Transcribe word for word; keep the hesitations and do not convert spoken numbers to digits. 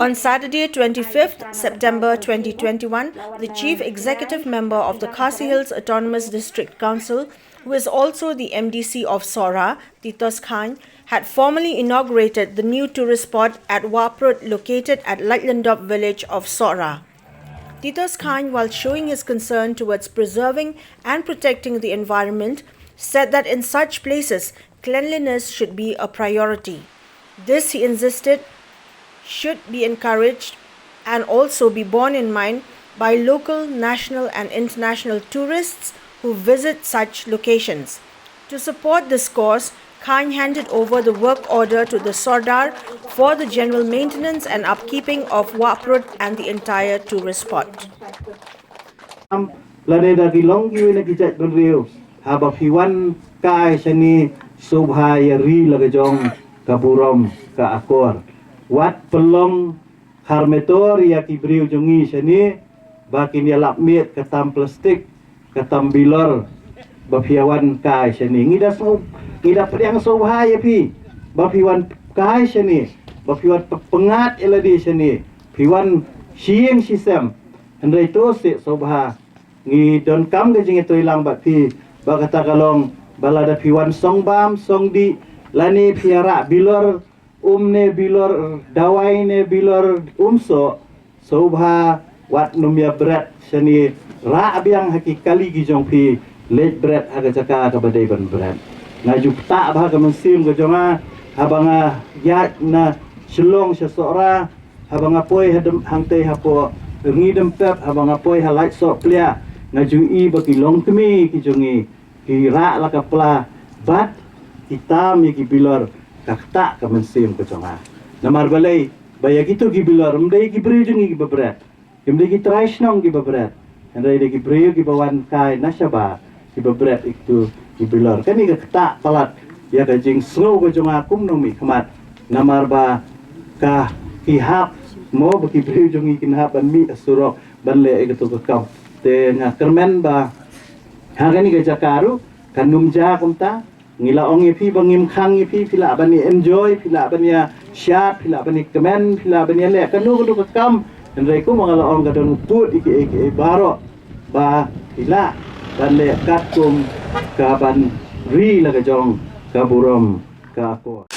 On Saturday, twenty-fifth September twenty twenty-one, the Chief Executive Member of the Khasi Hills Autonomous District Council, who is also the M D C of Sohra, Titos Chyne, had formally inaugurated the new tourist spot at Wahprut, located at Laitlyndop village of Sohra. Titos Chyne, while showing his concern towards preserving and protecting the environment, said that in such places, cleanliness should be a priority. This, he insisted, should be encouraged and also be borne in mind by local, national, and international tourists who visit such locations. To support this cause, Chyne handed over the work order to the Sordar for the general maintenance and upkeeping of Wahprut and the entire tourist spot. Lane da ki long kiwei na ki jait bynriew, haba phi wan kai shane, sngewbha ïa ri la ka jong ka burom ka akor. Wat pynlong khar metor ïa ki briew jong ngi shane, ba kin ïalap miet ka tam plastik, ka tam bilor, ba phi wan kai shane. Ngi da sngew, ngi da pdiang sngewbha ïa phi, ba phi wan kai shane, ba phi wan pyngngad ïa lade shane, phi wan shi ïing shi sem. Hynrei to sngewbha, ngi donkam ka jingïatreilang bad phi, ba kata ka long, ba lada phi wan song bam song dih, lane phi ïarah bilor um ne bilor dawai ne bilor um soh, sngewbha wat nym ïa bret shane, rah biang ha ki kali ki jong phi, leit bret ha ka jaka kaba dei ban bret. Nga ju ktah bha ka mynsiem ka jong nga, haba nga ïaid na Shillong sha Sohra, haba nga poi ha dem hangtei hapoh Rngiew Dempep, haba nga poi ha Lait Sohpliah, nga ju i ba ki longkmie ki jong ngi ki rah la ka pla bad ki tam ïa ki bilor. Ka ktah ka mynsiem ka jong nga. Namar balei? Ba ïa kito ki bilor ym dei ki briew jong ngi kiba bret, ym dei ki trai shnong kiba bret, hynrei dei ki briew kiba wan kai na shabar kiba bret ïa kito ki bilor. Kane ka ktah palat ïa ka jingsngew ka jong nga kum u nongmihkhmat. Namar ba ka, ki hap mo ba ki briew jong ngi kin hap ban mih ha surok ban leh ïa kato ka kam. Te nga kyrmen ba ha kane ka jaka ruh kan ym jia kumta. Ngi la ong ïa phi ba ngim khang ïa phi, phi lah ban ïa enjoy, phi lah ban ïa shad, phi lah ban ïa kmen, phi lah ban ïa leh kano kano ka kam. Hynrei kum nga la ong, ka don u pud ïa kiei kiei baroh ba phi lah ban leh katkum ka ban ri la ka jong ka burom ka akor.